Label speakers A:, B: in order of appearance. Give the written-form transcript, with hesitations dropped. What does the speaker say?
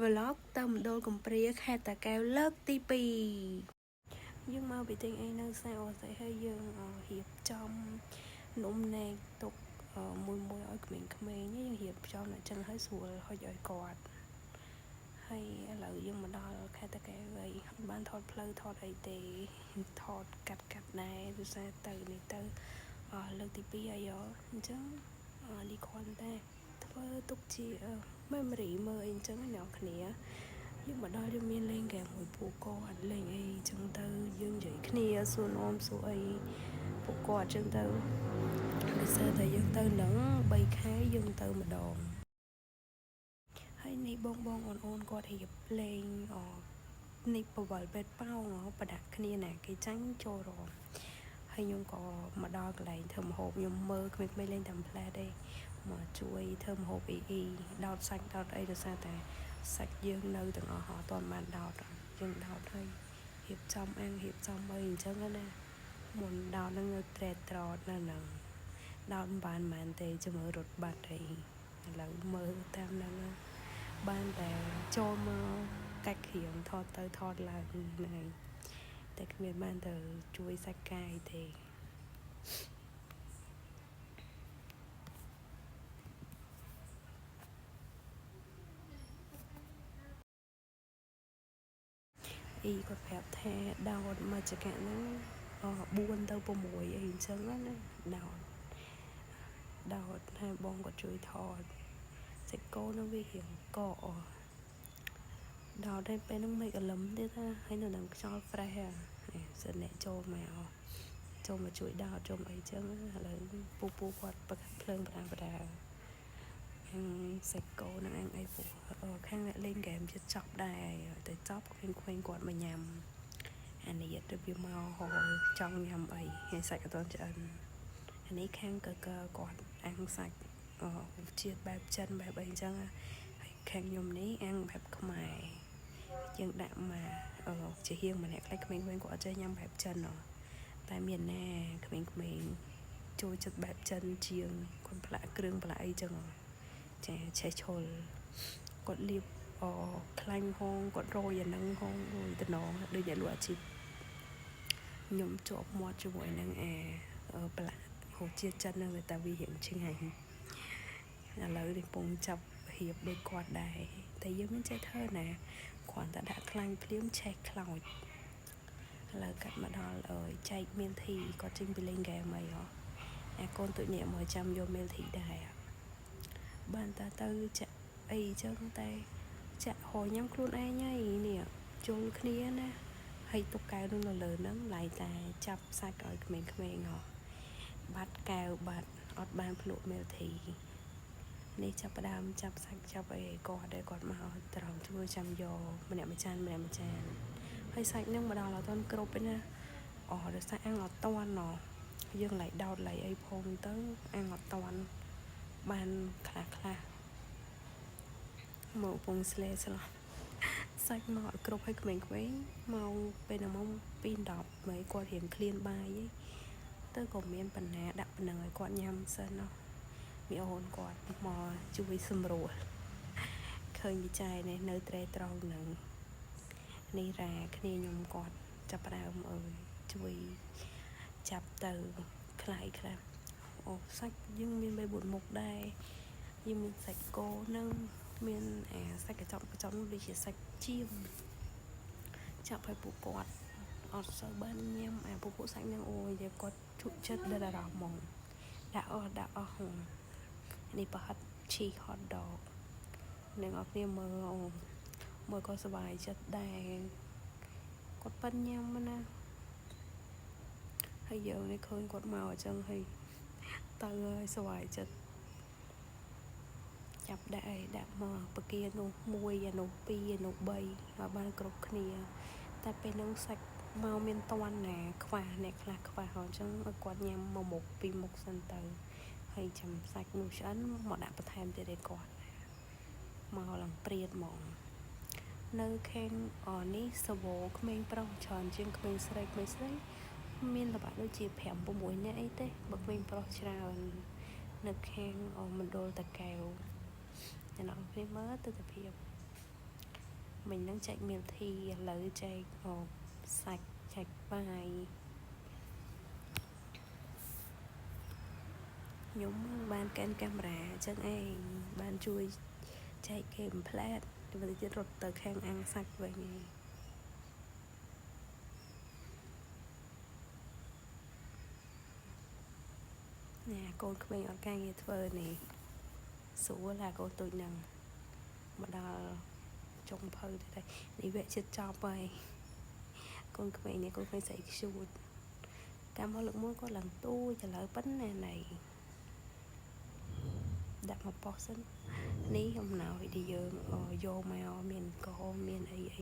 A: Vlog ទៅមណ្ឌលកំព្រាខេត្តតាកែវលើកទី2យើងមកពីទិញអីនៅផ្សារអូស័យហើយយើងរៀបចំនំនែកទុកមួយមួយឲ្យក្មេងៗយើងរៀបចំតែចឹងហើយស្រួលហុចឲ្យគាត់ហើយឥឡូវយើងមកដល់ខេត្តតាកែវហើយអត់បានថតផ្លូវថតអីទេថតកាត់កាត់ដែរពិសេសទៅនេះទៅលើកទី2ហើយអញ្ចឹងនេះគ្រាន់តែធ្វើទុកជា memory មើលអីអញ្ចឹងអ្នកគ្នាយើងមកដល់យើងមានលេងហ្គេមមួយពួកគាត់លេងអីអញ្ចឹងទៅយើងនិយាយគ្នាសួរនាំសួរអីពួកគាត់អញ្ចឹងទៅដោយសារតែយើងទៅនឹង3ខែយើងទៅម្ដងហើយនេះបងបងអូនអូនគាត់រៀបលេងអនេះបវលបេតប៉ោងប្រដាក់គ្នាណាគេចាញ់ចូលរំហើយខ្ញុំក៏មកដល់កន្លែងធ្វើម្ហូបខ្ញុំមើលក្មេងៗលេងតាមផ្លែទេមកជួយធ្វើម្ហូបអ៊ីអ៊ីដោតសាច់ដោតអីដោយសារតែសាច់យើងនៅទាំងអស់អត់ទាន់បានដោតយើងដោតហើយរៀបចំអាំងរៀបចំអីអញ្ចឹងណាមុនដោតហ្នឹងនៅត្រេតត្រតនៅហ្នឹងដោតមិនបានមិនទេចាំមើលរត់បាត់អីឥឡូវមើលតាមហ្នឹងបានតែចូលមកកាច់គ្រៀងថតទៅថតឡើងហ្នឹងហើយតែគ្មានបានទៅជួយសាច់កាយទេអ៊ីគាត់ប្រាប់ថាដោតមួយចកៈហ្នឹង4ទៅ6អីអញ្ចឹងណាដោតដោតហើយបងគាត់ជួយថតសាច់គោនឹងវារៀងកកដោតហើយពេលហ្នឹងមេឃអលឹមទៀតណាហើយនៅនឹងខ្យល់ fresh នេះសិនអ្នកចូលមកចូលមកជួយដោតចូលមកអីចឹងឥឡូវពូពូគាត់ប្រកាសភ្លើងបដាបដាខាងសាច់គោនឹងអញអីពូខាងអ្នកលេងហ្គេមជិតចប់ដែរតែចប់ក្មេងៗគាត់មកញ៉ាំអានេះទៅវាមកហយចង់ញ៉ាំអីហើយសាច់អត់ទាន់ឆ្អិនអានេះខាងកកគាត់អាំងសាច់ជាតិបែបចិនបែបអីអញ្ចឹងហើយខាងខ្ញុំនេះអាំងបែបខ្មែរយើងដាក់មកជាហៀងម្នាក់ខ្លះក្មេងៗគាត់អត់ចេះញ៉ាំបែបចិនហ៎តែមានណាក្មេងៗចូលចិត្តបែបចិនជាងគាត់ផ្លាក់គ្រឿងផ្លាក់អីចឹងចាឆេះឈុលគាត់លាបអខ្លាញ់ហងគាត់រយអាហ្នឹងហងដូចតំណងដូចអ្នកលក់អាជីពខ្ញុំជាប់មាត់ជាមួយនឹងអាប្រឡាក់រសជាតិចិនហ្នឹងតែវារៀងឆ្ងាញ់ឥឡូវនេះពងចាប់រៀបដូចគាត់ដែរតែយើងមិនចេះធ្វើណាគ្រាន់តែដាក់ខ្លាញ់ភ្លាមឆេះខ្លោចឥឡូវកាត់មកដល់ចែកមានធីគាត់ចេញពីលេងហ្គេមអីហ៎អាកូនទូចនេះមកចាំយកមេលធីដែរបានតាទៅចាក់អីចឹងតែចាក់ហរញ៉ាំខ្លួនឯងហើយនេះជុលគ្នាណាហើយទុកកែវនឹងនៅលើហ្នឹងឡៃតែចាប់សាច់ឲ្យក្មេងៗហ៎បាត់កែវបាត់អត់បានភ្លក់មេលធីនេះចាប់ផ្ដើមចាប់សាច់ចាប់អីគាត់ដែលគាត់មកត្រង់ជួយចាំយកម្នាក់មួយចានម្នាក់មួយចានហើយសាច់ហ្នឹងមកដល់អត់ទាន់គ្រប់ទេណាអូដោយសារអាំងអត់ទាន់ណយើងឡៃដោតឡៃអីផងទៅអាំងអត់ទាន់បានខ្លះខ្លះមកពងស្លេស្លោះសាច់មកអត់គ្រប់ឲ្យក្មេងៗមកពេលហ្នឹងម៉ោង2:10មកគាត់រៀងឃ្លានបាយឯងទៅក៏មានបណ្ណាដាក់ប៉ុណ្ណឹងឲ្យគាត់ញ៉ាំសិនណោះមីអូនគាត់មកជួយសម្រួលឃើញវិច័យនេះនៅត្រេត្រង់នឹងនេះរ៉ាគ្នាខ្ញុំគាត់ចាប់ផ្ដើមអើយជួយចាប់ទៅខ្លាយខ្លះអូសាច់យើងមាន3 4មុខដែរយើងមានសាច់គោនឹងមានអាសាច់កញ្ចប់កញ្ចប់នោះដូចជាសាច់ចៀមចាប់ឲ្យពួកគាត់អត់សូវបានញ៉ាំអាពួកសាច់ហ្នឹងអូយគាត់ជក់ចិត្តដល់អារម្មណ៍ហ្មងដាក់អស់ដាក់អស់នេះប្រហិត cheese hot dog អ្នកនរគ្នាមើលអូមើលក៏សប្បាយចិត្តដែរគាត់ប៉ិនញ៉ាំណាហើយយើងនេះឃើញគាត់មកអញ្ចឹងហើយទៅហើយសប្បាយចិត្តចាប់ដាក់ឲ្យដាក់មកបកានោះ1អានោះ2អានោះ3ឲ្យបានគ្រប់គ្នាតែពេលហ្នឹងសាច់មកមានតន់ណាខ្វះអ្នកខ្លះខ្វះអញ្ចឹងឲ្យគាត់ញ៉ាំមួយមុខពីរមុខសិនទៅហើយចាំសាច់នោះឆ្អិនមកដាក់បន្ថែមទៀតឲ្យគាត់មកឡើងព្រាតហ្មងនៅខាងនេះសវោក្មេងប្រុសច្រើនជាងក្មេងស្រីក្មេងស្រីមានល្បាក់ដូចជា5 6នាក់អីទេបើក្មេងប្រុសច្រើននៅខាងមណ្ឌលតាកែវអ្នកនរគ្នាមើលទស្សនភាព មិញហ្នឹងចែក milk tea ឥឡូវចែកអូសាច់ចែកបាយខ្ញុំបានកាន់កាមេរ៉ាអញ្ចឹងឯងបានជួយចែកគេមួយផ្លែតទៅទៀតរត់ទៅខាងអាំងសាច់វិញឯង ណែកូនក្មេងអត់ការងារធ្វើនេះស្រួលឡាកូនទូចហ្នឹងមកដល់ចុងភៅទៅដែរនេះវគ្គជិតចប់ហើយកូនក្មេងនេះកូនក្មេងស្អីខ្ជូតកាលមកលើកមុនគាត់ឡើងទូចឥឡូវប៉ុណ្ណាណៃដាក់មកប៉ុស្សិននេះអំណោយដែលយើងយកមកមានកមានអីអី។